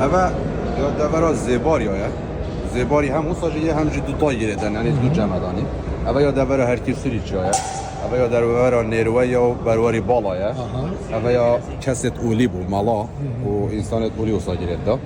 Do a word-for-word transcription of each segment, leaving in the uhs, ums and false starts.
Eve ya devera Zêbariya ye. Zêbarî hem wisa jî ye hem jî du tay girêdin, yanî du cemedanî. Eve ya devera Herkî Sûrîçiya ye. Eve ya devera Nêrweya û Berwarî Bala ye. Aha. Eve ya kesêt olî bû, mala û însanêt olî wisa girêt da.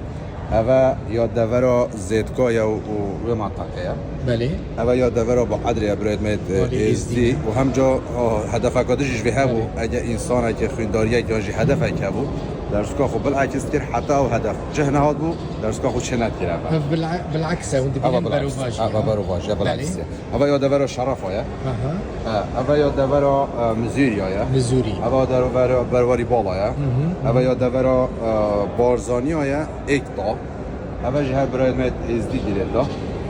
Eve ya devera Zêdka ye û, û wê mantaqe ye. Belê. Eve ya devera Baedrê ye, birayet me yê Êzdî. Êzdî. Û hemca, o, hedefeka din jî ji vê hebû, belê, ege însanekî xwîndariyek yan jî hedefek hebû, dersuka xwe bilekis kir, heta ew hedef cih nehat bû, dersuka xwe çê nedikir eve. Ev bila-, bileks e, hûn dibînin berovajî. Eve berovajî ye, belê, bileks e. Eve ya devera Şerefa ye. Aha. E, eve ya devera, e, Mizûriya ye. Mizûrî. Eve ya devera Berwarî Bala ye. Hı hı. Eve ya devera, e, Barzaniya ye, Êkta. Eve jî her birayê me Êzdî girêt da.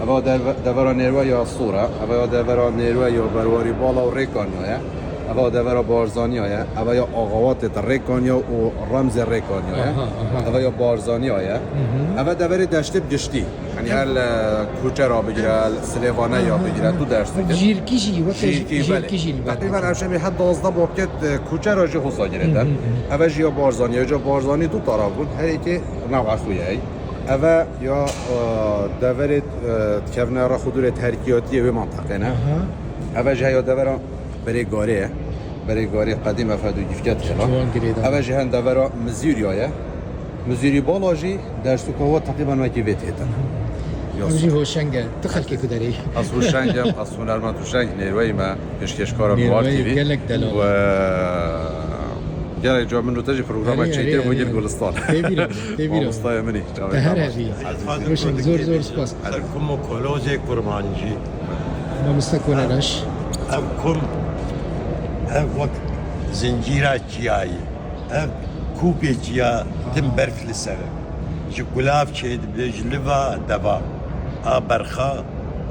Eve ya deve-, devera Nêrweya Sor e. Eve ya devera Nêrweya Berwarî Bala û Rêkaniya ye. Eve ya devera Barzaniya ye. Eve ya Axawatê de Rêkaniya û Remzê Rêkaniya ye. Aha, aha. Eve ya Barzaniya ye. Hı hı. Eve deverê deştê bi giştî. Yanî her li Kuçera bigire, li Silêvaneya bigire, tu ders dike. Jîrkî jî, weke jîrkî, belê. Jîrkî jî li ber. Teqrîben ev şemê her duwazdeh babket, e, Kuçera jî hosa girêdin. Hı hı, hı. Eve jî ya Barzanî, ya ca Barzanî du taraf bûn, her yekê nava xwe ye. Eve ya, e, deverê, e, dikevine rex û dûrê terkiyatiyê wê mantaqê ne. Aha. Eve jî heya devera Berê Garê ye. Berê Garê qedîm ev hedû gifket hela. Ciwan girêdan. Eve jî hen devera Mizûriya ye. Mizûrî Bala jî dersuka we teqrîben wekî vê têtin. Ev jî hoşeng e. Tu xelkê ku derê. Ez hoşeng im, ez hunermend hoşeng, nêrweyî me, pêşkêşkara Nêrweyî Buhar T V. Gelek delal. We gelek ca min û te jî programa çêkir bo gel Gulistan. Tê bîra, tê bîra. Mamostaya min î. Te her hebî. Hoşeng, zor zor spas. Ser kum û kolozê kurmancî. Mamoste Konereş. Ev kum, ev wek zincîra çiyayî. Ev kûpê çiya tim berf li ser e. Ji gulav çêdibe, ji liva deva. A berxa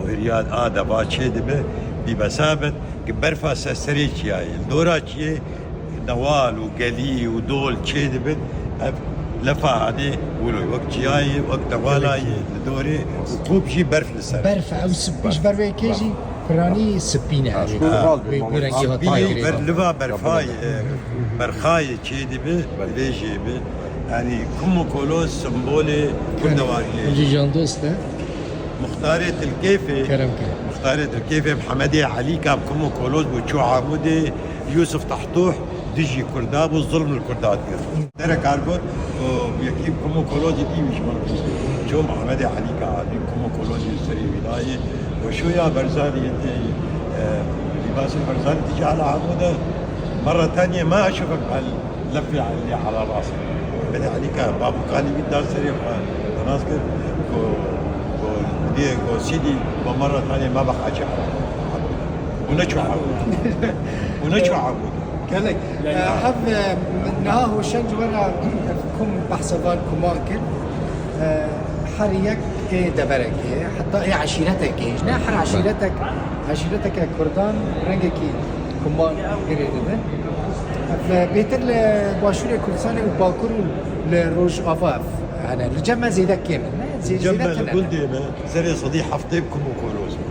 û hirya a deva çêdibe, bî besa bin, ki berfa ser serê çiyayê. Li dora çiyê newal û gelî û dol çêdibin, ev lefa hanê wilo wek çiyayê, wek dewalayê li dorê û kûp jî berf li ser. Berf, ew sipî ji ber wê kê jî piranî sipî ne. Ha, wê, wê rengî hatî girê. Ber liva berfayê, berxayê çêdibi, vê jê bi. Yanî kum û koloz sembolê kurdewariyê. Jî jandost e. Muxtarê Tilkêfê. Kerem ke. Muxtarê Tilkêfê Mihemedê Elîka bi kum û koloz bû çû Amûdê, Yûsif Tahtûh dijî Kurda bû, zulm li Kurda dikir. Derek kar got, ku yekî bi kum û kolozî dî wî ji min bû. Çû Mihemedê Elîka hatî kum û kolozî serê wî dayê. Û şûya Berzanî yê tê, e, lîbasê Berzanî tijî ala Amûde. Merre tenê ma eşûfek hel. Lefê Elî ala rasê. Belê Elîka, babûkanî wî da serê xwe. Nas kir, ku, ku dê, ku sîdî, ku merre tenê me be hacî Elî. Û neçû Amûd. Û neçû Amûd. Gelek. E, hev, e, niha Hoşeng ji we re kum behsa van kuman kir. E, her yek ê deverekê, heta ê eşîretekê, ne her eşîretek, eşîreteke Kurdan rengekî kuman girê dibin. Ev bêtir li Başûrê Kurdistanê û Bakur û li Rojava ev hene. Li cem me zêde kêm in, ne? Zê-, zêde tune ne. Li cem me li gundê me serê sedî heftê bi kum û koloz bû.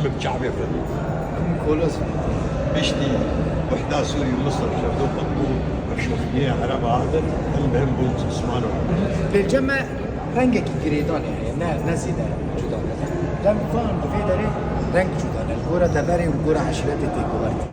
Min bi çavê xwe dît. Kum û koloz. Piştî Wihda Sûrî û Misir şevdo qut bû, ev şofînê Ereba hatin, em bi him bûn Osman û Ereba. Li cem me rengekî girêdanê heye, ne, ne zêde cuda ne. Dem van di vê derê reng cuda ne. Li gora deverê û li gora eşîretê tê guhertin.